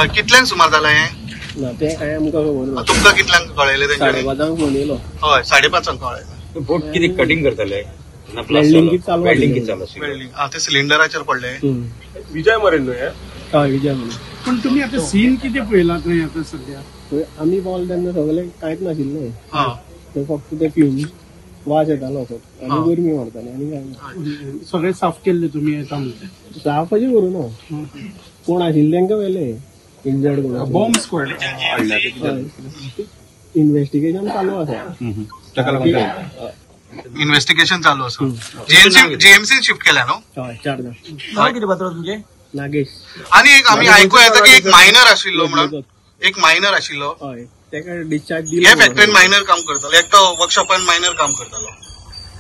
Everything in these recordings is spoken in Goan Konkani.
कितल्यांक सुमार जाला हें? ना ते काय आमकां खबर ना. तुमकां कितल्यांक कळयलें तेंच्यांनी? 5:30 फोन येयलो. हय, 5:30 कळ्ळें. बोट कितें कटिंग करताले? वेल्डिंग चालू, वेल्डिंग चालू आशिल्लें. वेल्डिंग ते सिलिंडराचेर पडले. विजय मरे न्हू हे? हय, विजय म्हणून. पण तुम्ही आता सीन कितें पळयला थंय आता सध्या? आमी पावले तेन्ना सगळे कांयच नाशिल्लें, ते फक्त ते फ्युम वास येतालो असो आनी गरमी मारताली आनी काय ना. सगळे साफ केल्ले तुमी येता म्हणटा? साफ अशें करूं ना, कोण आशिल्ले तेंकां व्हेले इंजर्ड कोण. बॉम्ब स्क्वॉड इन्व्हेस्टिगेशन चालू आसा. इन्व्हेस्टिगेशन चालू आसा. जीएमसी शिफ्ट केल्या न्हू? हय, 4 जाण. नांव कितें पात्र तुमचें? नागेश. आनी एक आमी आयकू येता की एक मायनर आशिल्लो म्हणून, एक मायनर आशिल्लो. हय, तेका डिस्चार्ज दिलो. हे फॅक्टरीन मायनर काम करतालो एकटो, वर्कशॉपान मायनर काम करतालो.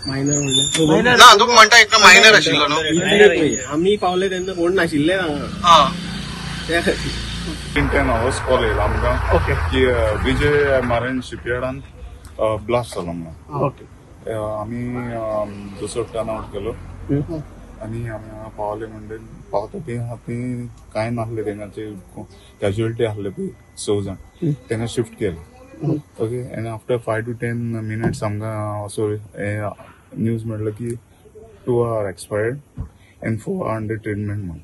मायनर म्हणल्यार ना, तुमी म्हणटा एकटो मायनर आशिल्लो न्हू? आमी पावले तेन्ना कोण नाशिल्ले हांगा. त्या खातीर 10 hours call येयला आमकां की विजय मारेन शिपयार्डान ब्लास्ट जालो म्हणून. आमी दुसरो टर्न आवट केलो आनी आमी हांगा पावले. म्हणटे पावता ती ती कांय नासले, तेंचे कॅज्युअलिटी आसले पळय 6 जाण, तेंका शिफ्ट केले. ओके, आनी आफ्टर 5 to 10 minutes आमकां असो न्यूज मेळ्ळो की 2 are expired and 4 are under treatment म्हणून.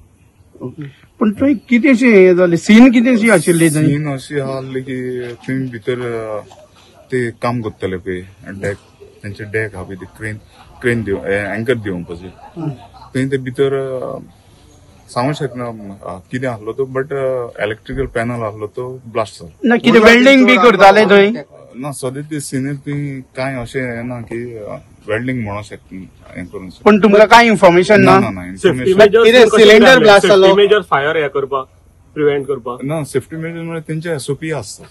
पण थंय कितेंशें हें जालें, सीन कितेंशी आशिल्ली थंय? सीन अशी आसली की थंय भितर ते काम करताले पळय डॅक, तेंचे डॅक आहा पळय ते क्रेन दिवन एंकर दिवपाचे, थंय ते भितर सांगू शकना कितें आसलो तो, बट इलेक्ट्रिकल पॅनल आसलो तो ब्लास्ट जालो. ना कितें वेल्डिंग बी करताले थंय? ना, सद्या ते सिनीर थंय कांय अशें हें ना की वेल्डिंग म्हणूंक शकता हें करूंक शकता. पण तुमकां कांय इन्फॉर्मेशन ना? ना, इन्फॉर्मेशन. सिलिंडर ब्लास्ट जालो, मेजर फायर हे करपाक, प्रिव्हेंट करपाक ना. सेफ्टी मेजर म्हळ्यार तेंचे एसओपी आसता,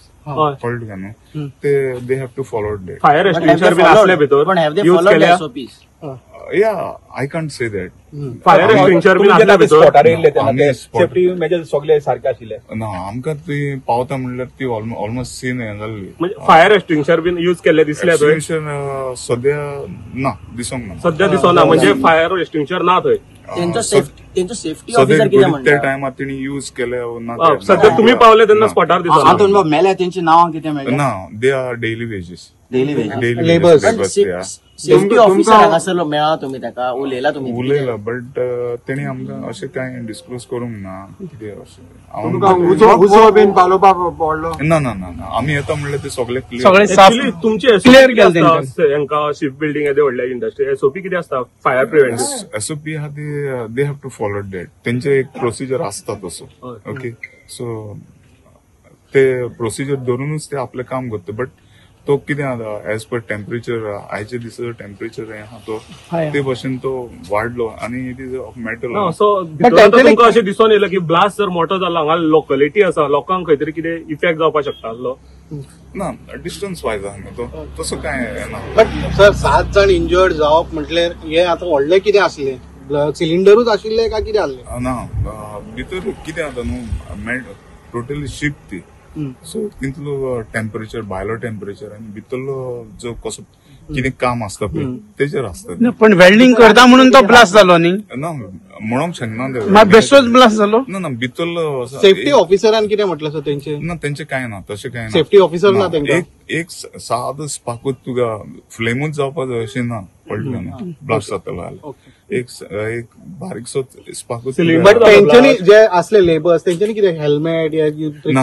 कळ्ळें तुका न्हू, ते they have to follow that. Fire extinguisher बीन आसले भितर यूज केल्या? Yeah, I can't say that. Fire extinguisher बीन आसले भितर? सेफ्टी मेजर सगळे सारखे आशिल्ले ना आमकां ती पावता म्हणल्यार ती ऑलमोस्ट सीन हें जाल्ली. म्हणजे फायर एक्सटिंग्विशर बीन यूज केल्ले दिसले थंय? एक्सटिंग्विशर सद्या ना, दिसोंक ना. सद्या दिसना, म्हणजे फायर एक्सटिंग्विशर ना थंय. तेंचो सेफ्टी ऑफिसर कितें म्हणटा? त्या टायमार तेणी यूज केले ना. सद्या तुमी पावले तेन्ना स्पॉटार दिसना. आतां मेल्या तेंची नांवां कितें मेळ्ळ्या? ना, they are daily wages, daily wages. Safety officer हांगासरलो मेळ्ळा तुमी ताका? उलयला तुमी? उलयला, बट तेणी आमकां अशें कांय डिस्क्लोज करूंक ना कितें अशें. उजो बीन पालोवपाक पडलो? ना ना ना, आमी येता म्हणल्यार ते सगळे क्लियर. तुमचे क्लियर केले हेंका शिप बिल्डिंग येदे व्हडल्या इंडस्ट्री एसओपी कितें आसता फायर प्रिव्हेंटिव्ह? एसओपी आहा ती they have to follow that, तेंचे एक प्रोसिजर आसता तसो. ओके, सो ते प्रोसिजर धरूनच ते आपलें काम करता. बट तो कितें जाता एज पर टेम्परेचर, आयच्या दिसा टेम्परेचर हें आहा तो ते भशेन तो वाडलो आनी it is of metal. So तुमकां अशें दिसून येयलें की ब्लास्ट जर मोठो जाला हांगा लोकलिटी आसा, लोकांक खंय तरी कितें इफेक्ट जावपाक शकता आसलो? ना, डिस्टन्स वायज आहा न्हू तो, तसो कांय ना. बट सर 7 जाण इंजर्ड जावप म्हटल्यार हें आतां व्हडलें कितें आसलें? सिलिंडरूच आशिल्लें काय कितें आसलें? ना, भितर कितें जाता न्हू, टोटली शीप ती, सो तितलो टेम्परेचर, भायलो टेम्परेचर आनी भितरलो जो कसो कितें काम आसता पळय तेजेर आसता. पण वेल्डिंग करता म्हणून तो ब्लास्ट जालो न्ही? ना, म्हणूंक शकना. बेश्टोच ब्लास्ट जालो? ना ना, भितरलो. सेफ्टी ऑफिसरान कितें म्हटलें सर तेंचे? ना, तेंचे कांय ना, तशें कांय ना. सेफ्टी ऑफिसर ना तेंका? एक सादो स्पाकूच तुका फ्लेमूच जावपाक जाय अशें ना, कळ्ळें ना, ब्लास्ट जातलो जाल्यार एक बारीकसो स्पाकूच. बट तेंच्यांनी जे असले लेबर्स तेंच्यांनी कितें हेल्मेट या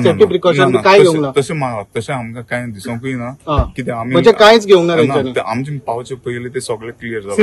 सेफ्टी प्रिकॉशन काय घेवंक ना? तशें आमकां कांय दिसोंकूय ना कितें. आमी म्हणजे कांयच घेवंक ना तेंच्यांनी? आमचे पावचे पयलीं ते सगळे क्लियर जालें.